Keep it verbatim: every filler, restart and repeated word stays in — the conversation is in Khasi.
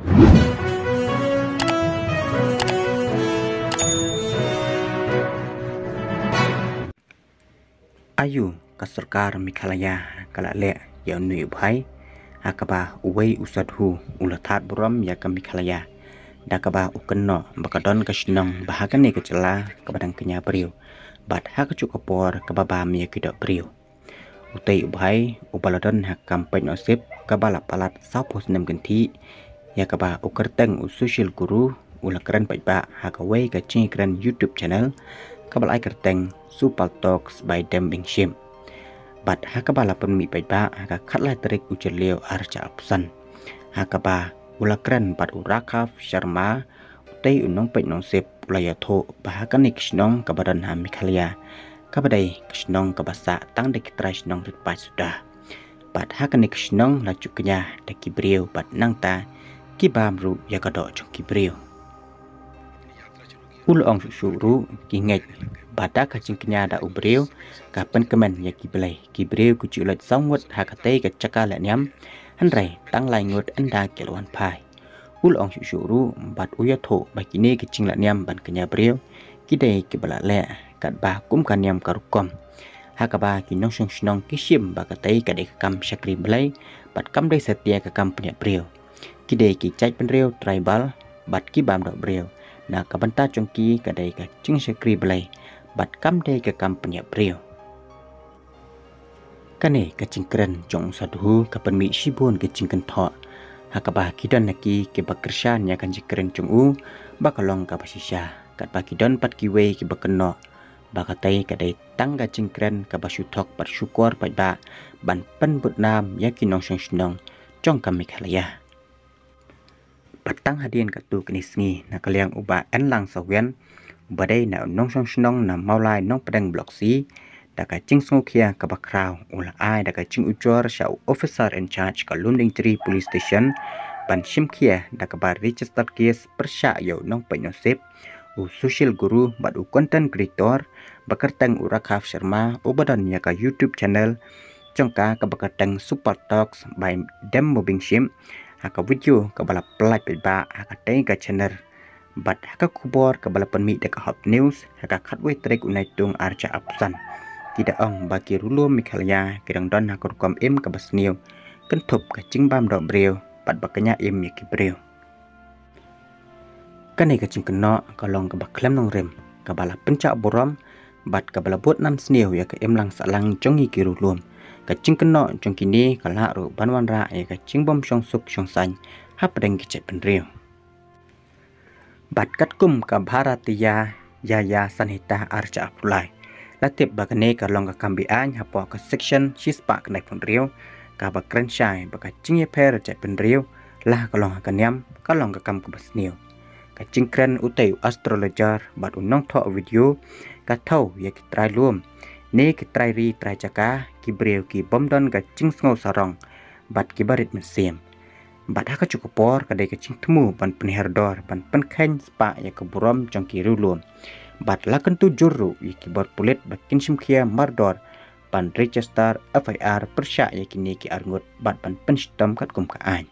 Aiu ka sorkar Meghalaya ka la leh ïa u nongïalam bha ha kaba uwei u sadhu u la thad burom ïa ka Meghalaya da kaba u kynnoh ba ka don ka shnong ba ha kane ka jylla kaba dang kñia briew bad ha kajuh ka por kaba bam ïa ki doh briew. Utei u bhai uba la don ha ka kam peit nongsip kaba la palat sawphew snem kynthih ïa kaba u kyrteng u Sushil Guru u la kren paidbah ha kawei ka jingkren YouTube channel kaba la ai kyrteng Supal Talks by Dem Bingshim. Bad ha kaba la pynmih paidbah ha ka khatlai tarik u Jylliew arhajar arphew san ha kaba u la kren bad u Rakhav Sharma, utei u nongpeit nongsip u la ïathuh ba ha kane ka shnong kaba don ha Meghalaya kaba dei ka shnong kaba sah tang da ki trai shnong rit paid suda. Bad ha kane ka shnong la ju kñia da ki briew bad nangta ki bam ruh ïa ka doh jong ki briew. U la ong shuh shuh ruh ki ngeit ba da ka jingkñia da u briew ka pynkmen ïa ki blei, ki briew ki ju leit saw ngut ha katei ka jaka lehniam, hynrei tang lai ngut ynda ki la wan phai. U la ong shuh shuh ruh bad u ïathuh ba kine ki jinglehniam ban kñia briew ki dei kiba la leh katba kum ka niam ka rukom ha kaba ki nongshong shnong ki shim ba katei ka dei ka kam shakri blei bad kam dei satia ka kam pynïap briew. Ki dei ki jaitbynriew tribal bad ki bam doh briew, na ka bynta jong ki ka dei ka jingshakri blei bad kam dei ka kam pynïap briew. Kane ka jingkren jong u sadhu ka pynmih shibun ka jingkynthoh ha kaba ki don na ki kiba kyrshan ïa ka jingkren jong u ba ka long kaba shisha, katba ki don pat kiwei kiba kynnoh ba katei ka dei tang ka jingkren kaba shu thok bad shukor paidbah ban pynbud nam ïa ki nongshong shnong jong ka Meghalaya. Bad tang hadien katto katne sngi na ka liang u Bah Enlang Sawian uba dei na u nongshong shnong na Mawlai Nongpdeng Block C, da ka jingsngewkhia kaba khraw u la ai da ka jingujor sha u officer in charge ka Lumdiengjri Police Station ban shimkhia da kaba register case pyrshah ïa u nongpeit nongsip u Sushil Guru bad u content creator ba kyrteng u Rakhav Sharma uba don ïa ka YouTube channel jong ka kaba kyrteng Supal Talks by Dem Bingshim. Ha ka video kaba la pynlait paidbah ha katei ka channel bad ha ka khubor kaba la pynmih da ka Hot News ha ka khatwei tarik u Naitung arhajar arphew san, ki da ong ba ki riewlum Meghalaya ki dang don ha ka rukom im kaba sniew kynthup ka jingbam doh briew bad ba kñia im ïa ki briew. Kane ka jingkynnoh ka long kaba khlem nongrim kaba la pynjah burom bad kaba la bud nam sniew ïa ka imlang sahlang jong ngi ki riewlum. Ka jingkynnoh jong kine ka lah ruh ban wanrah ïa ka jingbym shong suk shong saiñ hapdeng ki jaitbynriew. Bad katkum ka Bharatiya Nyaya Sanhita arhajar arphew lai, la tip ba kane ka long ka kam be-aiñ hapoh ka section shispah khyndai phew hynriew kaba kren shai ba ka jingïapher jaitbynriew la ka long ha ka niam ka long ka kam kaba sniew. Ka jingkren utei u astrologer bad u nongthoh video ka thew ïa ki trai lum ne ki trai ri trai jaka, ki briew ki bym don ka jingsngew sarong bad kiba rit mynsiem. Bad ha kajuh ka por ka dei ka jingthmu ban pynhiar dor ban pynkheiñ spah ïa ka burom jong ki riewlum. Bad la kyntu jur ruh ïa ki bor pulit ba kin shimkhia mardor ban register F I R pyrshah ïa kine ki arngut bad ban pynshitom katkum ka aiñ.